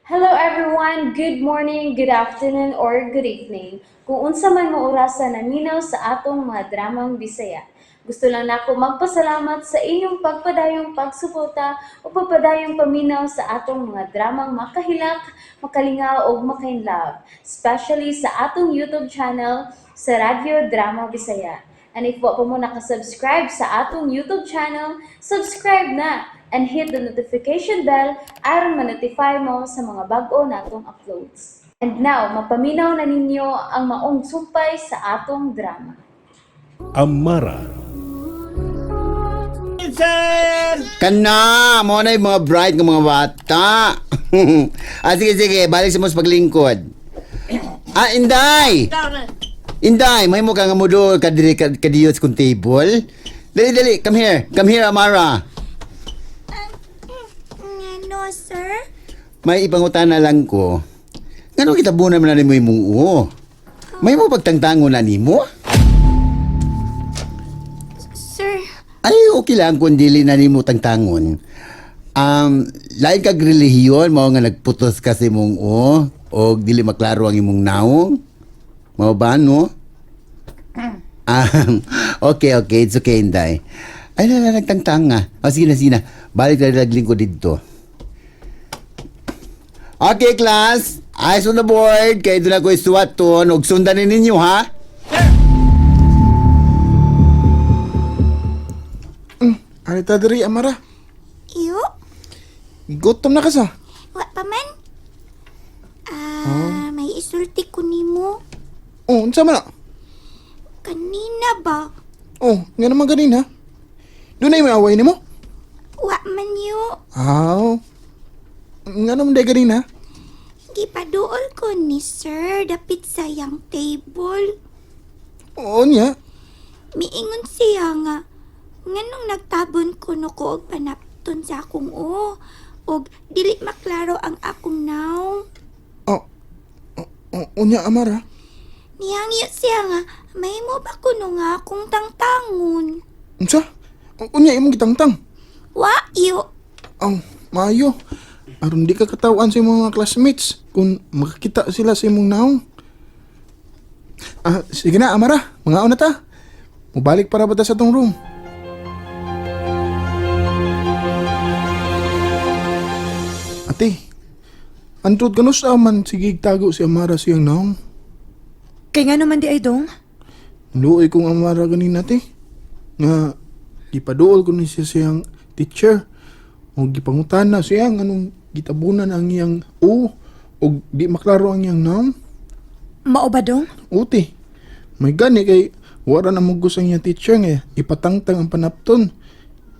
Hello everyone! Good morning, good afternoon, or good evening. Kung unsa man mo orasa naminaw sa atong mga dramang Bisaya. Gusto lang nako magpasalamat sa inyong pagpadayong pagsuporta o pagpadayong paminaw sa atong mga dramang makahilak, makalingaw ug makainlove, especially sa atong YouTube channel sa Radyo Drama Bisaya. And if wa pa mo nakasubscribe sa atong YouTube channel, subscribe na and hit the notification bell aron ma-notify mo sa mga bag-o natong uploads. And now, mapaminaw na ninyo ang maong sumpay sa atong drama. Amara. Sir! Kana, mo na yung mga bright ng mga bata. Sige, sige, balik sa mos paglingkod. Ah, Inday! Inday, may mo ka nga mo do kadiri kadiyot kung table. Dali, dali, come here. Come here, Amara. Ano, sir? May ipangutana lang ko. Ngano kita bunan man na nimo imong uo? May mo pagtangtangon na nimo? Sir, Ay, okay lang kung dili na nimo tangtangon. Lain kag relihiyon, mao nga nagputos kasi mong o, o dili maklaro ang imong naong. Mao ba, no? Okay, okay, it's okay, Inday. Ay, na, na, nagtangtang nga. O, sige na, sige na. Balik na lagling ko dito. Okay, class. Eyes on the board. Kaya doon ako isuwaton. Og sundan ni ninyo, ha? Ano ta diri, Amara? iyo? Gutom na ka sa. Wa pa man? Ah, may isulti ko nimo. Oh, unsa man na? Kanina ba? Oh, nga naman ganina. Doon na may away nimo? Wa man yo. Aw. Nga naman day ganina. Gipaduol ko ni sir dapit sa yang table. Oo niya. Miingon siya nga nganong nagtabon kuno ko og panapton sa akong o og dili maklaro ang akong naong. Oh. Oh, oh, unya, Amara. Nihangyo siya nga may mo ba kuno nga akong tangtangon. Unsa? Unya imong gitangtang. Wa yo. Aw, maayo. Aron di ka katawan sa imong mga classmates kung makakita sila sa imong naong. Ah, sige na, Amara. Mga na ta. Mubalik para ba ta sa tong room? Ate, antud ka no sa man sige tago si Amara siyang naong. Kay nga naman di ay dong? Luoy kong Amara ganina, ate. Nga, gipaduol ko ni siya siyang teacher. O gipangutan na siya anong gitabunan ang iyang o o di maklaro ang iyang naong. Mao ba dong? Uti, may gani kay wala na mugos ang iyang teacher nga ipatangtang ang panapton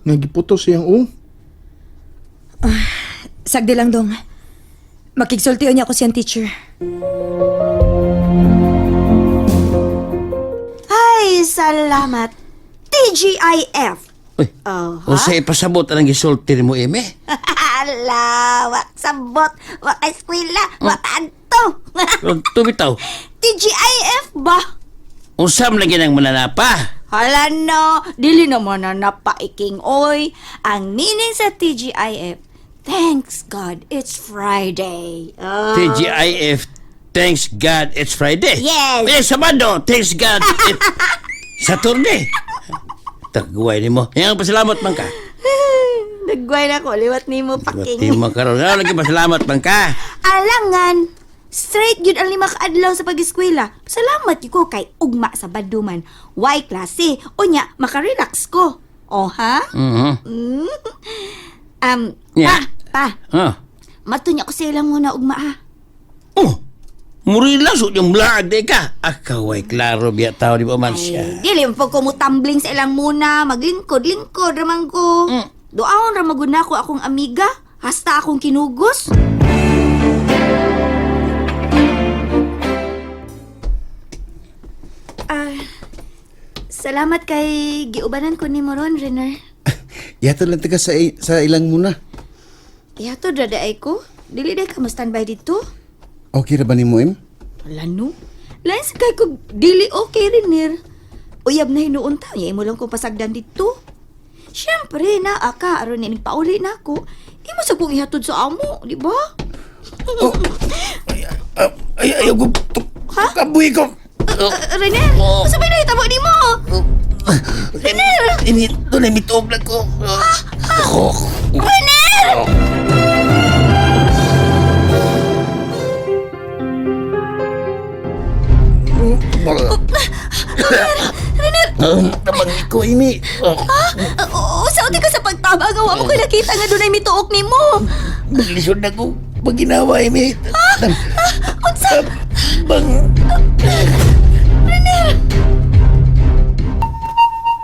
nga giputos siyang o. Sagdi lang dong. Makigsultiyon niya ako siyang teacher. Ay, salamat. TGIF. Uy, Oh, oh, unsay ipasabot ang gisulti nimo, Eme? Ala, wa sabot, wa ka eskwela, wa ka adto. Tubitaw. TGIF ba? Unsa man lagi nang mananapa? Hala no, dili naman na napaiking oy. Ang meaning sa TGIF, thanks God, it's Friday. Oh. TGIF, thanks God it's Friday. Yes. Eh, Sabado, thanks God it's Saturday. Tagway nimo. Yang pasalamat man ka. Nagway na ko, liwat nimo Pati paking. mo karon. Nga lagi pasalamat man ka. Alangan, straight yun ang 5 ka adlaw sa pag-eskwela. Salamat yun ko kay ugma sa baduman. Why klase? Unya, makarelax ko. Oh, ha? Mhm. Yeah. Pa, pa, Ah. matunya ko sa ilang muna ugma, ha? Oh. Murila so yung blaag di ka. Akaway klaro biya tao di ba man siya. Ay, dili man po ko mutambling sa ilang muna. Maglingkod, lingkod, ramang ko. Doon ramagod na ako akong amiga. Hasta akong kinugos. Ah, salamat kay giubanan ko ni Moron, Renner. Yato lang taga sa ilang muna. Iyato, dadaay ko. Dili day ka mo standby dito. Okay ra ba nimo, Em? Wala no. Lain sa kay ko, dili okay Renner. Uyab na hinuon ta, imo lang kong pasagdan dito. Siyempre, naa ka, aron ining pauli na ako. Imo sa kong ihatod sa amo, di ba? Ay, ayaw ko. Kabuhi ko. Renel, unsa may nahitabo nimo? Renel! Ini, doon ay mituog lang ko. Ako. Renel! Tabang ko ini. Oo, sa ka sa pagtabang wa mo ko nakita nga dunay mituok nimo. Maglisod na ko. Paginawa ini. Unsa? Bang.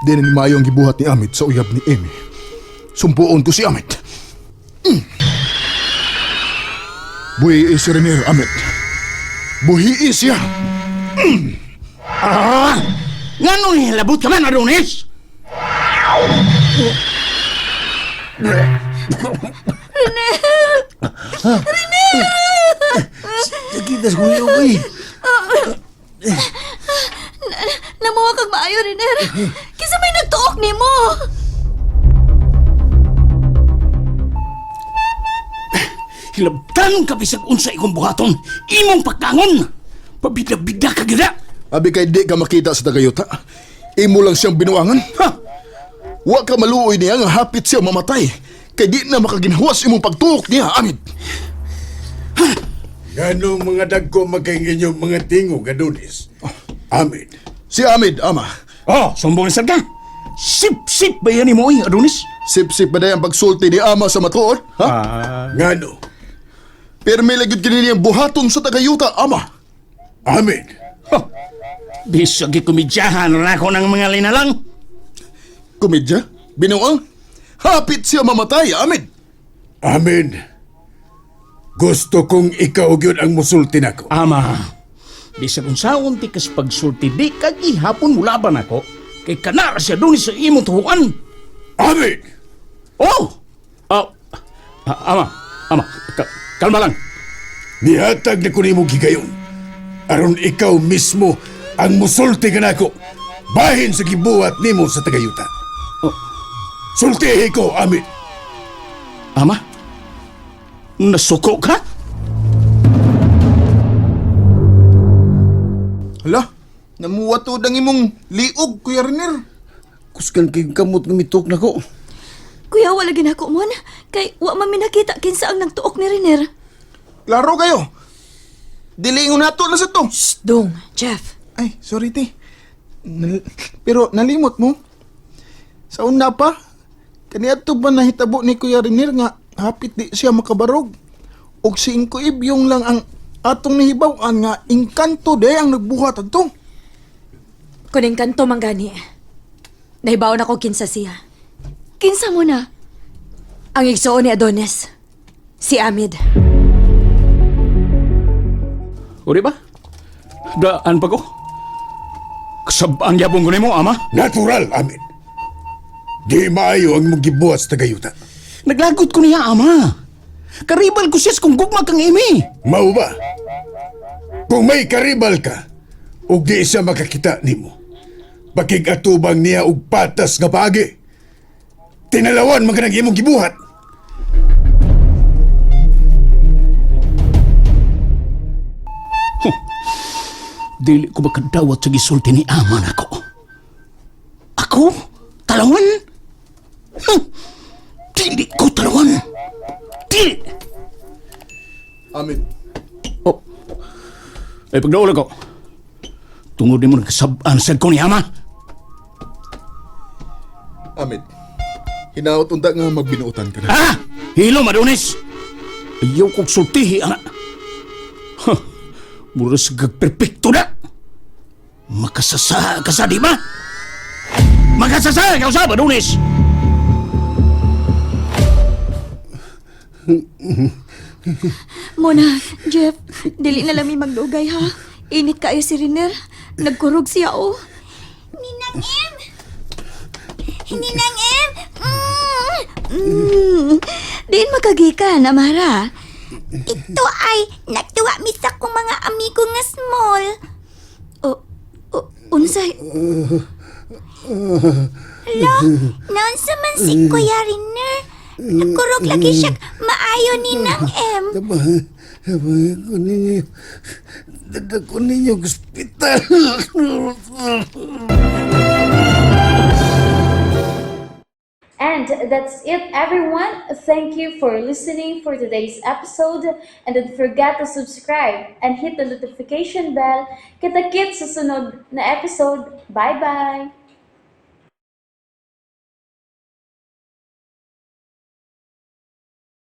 Di na ni Mayo ang gibuhat ni Amit sa uyab ni Amy. Sumpuon ko si Amit. Buhi si Renier, Amit. Buhi siya. Ah! Ngano ni labot ka man, Adonis? Renel! Renel! Sakit sa kuya ko eh. Namuha kag maayo, Renel. Kinsa may nagtuok nimo? Hilabtan ka bisag unsa ikong buhaton, imong pagkangon. Pabida-bida ka gida. Abi kay di ka makita sa tagayuta. Imo lang siyang binuangan. Ha! Wa ka maluoy niya nga hapit siya mamatay. Kay di na makaginhawas imong pagtuok niya, Amit. Ganong mga dagko magkay inyong mga tingog, Adonis. Amin. Si Amid, ama. Oh, sumbong sad ka. Sip-sip ba yan mo, eh, Adonis? Sip-sip ba day ang pagsulti ni ama sa matuod? Ha? Ngano? Pirmi lagi kini niyang buhaton sa tagayuta, ama. Amin. Ha! Bisag ikomedyahan na ako ng mga linalang. Komedya? Binuang? Hapit siya mamatay, Amid. Amin. Gusto kong ikaw gyud ang musulti nako. Ama, bisag unsaon ti kas pagsulti di kag gihapon mulaban ako kay kanara siya Adonis sa imong tuhuan. Amin. Oh! Oh! Ama, ama, kalma lang. Nihatag na ko nimo gigayon. Aron ikaw mismo ang musulti kanako. Bahin sa gibuhat nimo sa tagayuta. Oh. Sultihi ko, Amin. Ama, nasuko ka? Hala, namuwa to ang imong liog, Kuya Renier. Kusgan kay kamot nga mituk na ko. Kuya, wala ginako mon. Kay wa man mi nakita kinsa ang nagtuok ni Renel. Klaro kayo. Dili ingon nato na sa to. Dong, Jeff. Ay, sorry te. Pero nalimot mo. Sa una pa, kaniadto ba nahitabo ni Kuya Renier nga hapit di siya makabarog? Og si Ingko Ibyong lang ang atong nahibaw-an nga engkanto de ang nagbuhat adto. Kuning kanto man gani. Nahibaw na ko kinsa siya. Kinsa mo na? Ang igsuon ni Adonis. Si Amid. O di ba? Daan pa ko. Kasabaan yabong ko nimo, ama. Natural, Amin. Di maayo ang mong gibuhat sa tagayuta. Naglagot ko niya, ama. Karibal ko siya kung gugma kang imi. Mao ba? Kung may karibal ka, ug di siya makakita nimo. Bakig atubang niya og patas nga paagi. Tinalawan man kanang imong gibuhat. Dili ko makadawat sa gisulti ni ama nako. Ako? Talawan? Dili ko talawan. Dili! Amit. Oh. Ay, pagdaula ko. Tungod ni mo nagkasabaan sa ko ni ama. Amit. Hinaot unta nga magbinuotan ka na. Ah! Hilo, Madonis! Ayaw kong sultihi, anak. Huh. Mura sa perfecto na! Makasasa ka sa di ba? Makasasa ka sa, Madonis! Mona, Jeff, dili na lang mi magdugay ha. Init kaayo si Riner. Nagkurog siya oh. Ninang M! Ninang M! Diin makagikan, Amara. Ito ay nagtuwa mi sa kong mga amigo nga small. O, o unsay? Hala, naunsa man si Kuya Riner? Kurog lagi siya maayo ni Nang M. Tabangan ko ninyo. Dada ko ninyo ospital. And that's it, everyone. Thank you for listening for today's episode. And don't forget to subscribe and hit the notification bell. Kita-kits sa sunod na episode. Bye-bye!